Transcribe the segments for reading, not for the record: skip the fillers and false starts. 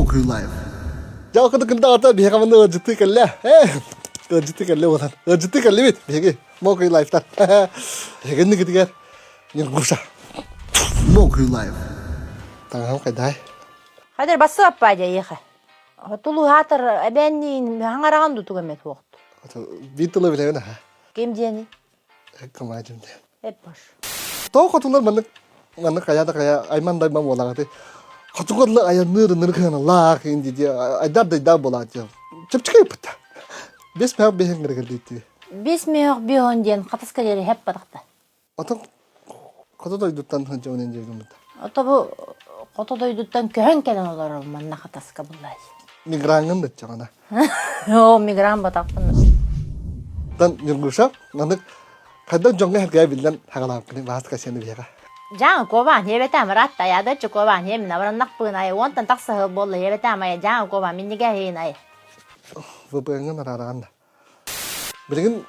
Мокрый Live. Дьалкыты кындаҕата биһиэхэ манна ыалдьыттыы кэллэ. Ээ, ыалдьыттыы кэллэ буолан. Ыалдьыттыы кэллибит биһиги Мокрый Live-тан. Биһиги инникитигэр Ньургуша. Мокрый Live. Таҥаһым хайдай? Хадыр бассыаппаа дьэ эйиэхэ. Тулуһаатар эбээнниин хаҥараҕын дутуга эмэ суохт. Биир тылы билэбин аха. Ким диэни? Кымаадьым диэн. Эппаш. Тоҕо хотулар маннык маннык хайа да хайа айман да айман буолаҕыт. Хотугурлар айанныыр ынырык ыаналаах инди дии айдар дайдар буолаат дии. Чэпчэки ыппыта. Бес мөөх бэһин кыргырдыйдыы. Бес мөөх биһон диэн хатаска диэри хэп барахта. Отон хоту дойдуттан сылдьабын диэн гыммыта. Ото бу хоту дойдуттан көһөн кэлэн олорор манна хатаска буллай. Миграҥҥын даччаҕына. Оо, мигран батахпын. Тан Ньургуша, маннык хайдах дьоҥҥо эргээ биллэн хагалааппыны бааска сиэн биһиэхэ. Дьаҥ куобаан иэбэтэ амарат тайаада чукуобаан иэмин абараннах пыынай уонтан тахса сыл буолла иэбэтэ амайа дьаҥ куобаан миннигэ иһин ВПН-ҥын араараҕын да. Билигин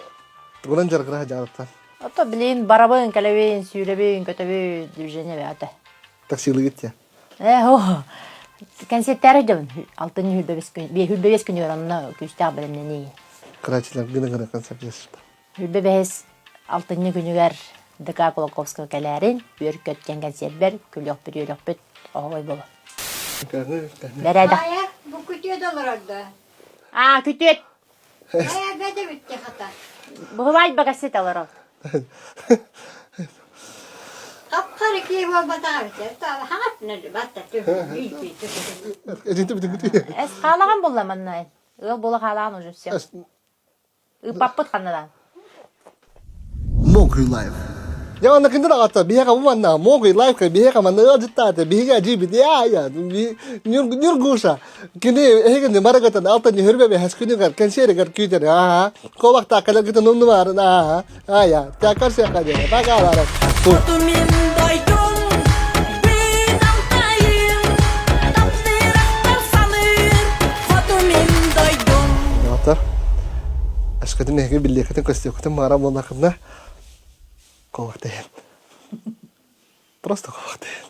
тугунан дьарыгыра дьарыктан? Ото билигин барабын, кэлэбин, сүүрэбин, көтөбүн, движение бэҕэтэ. Таксилыгыт дии. Ээ, оо, кэнсиэртээри дьабын алтынньы сүүрбэ күн, 25 күнүгэр онно күүстээх бэлэмнэнии. Кыраачылар гына-гына концерт ясышта. 25 алтынньы күнүгэр ДК Кулаковского кэлээрин, үөр-көт диэн кэнсиэрбэр күлүөхпүт-үөрүөхпүт оһоҕой боло. Бэрээдэх. Аайа, бу күтүөт олорор да? Аа, күтүөт. Аайа, бэдэ бүттэ хата. Быһыбай багасыт олорор. Хапхары киһи буолбатаҕа эбитэ. Хаҥас батта Эс хаалаҕан булла манна. Ыал буола хаалаҕан уже все. Ыыппаппыт ханнадан. Мокрый Live. Дьэ манна күндү даҕатта биһиэхэ бу манна Мокрый Live биһиэхэ манна ыалдьыттаата биһиги ажиибит я Ньургуша кини эһигини барыгытын алтан нүһүрбэ бэһэс күнүгэр кэнсиэригэр күүтэр аа колактаах кэлэргитин умнумаарын аа ая тякар сиэхэ диэ багаалара Мин дойдум, мин Алтайым, таптыыр ахтар саныыр, хоту мин дойдум. Доҕоттор, Ашкытын эһиги биллиэххитин көстүөххүтүн баҕара буоллаххытына, колактайын. Просто колактайын.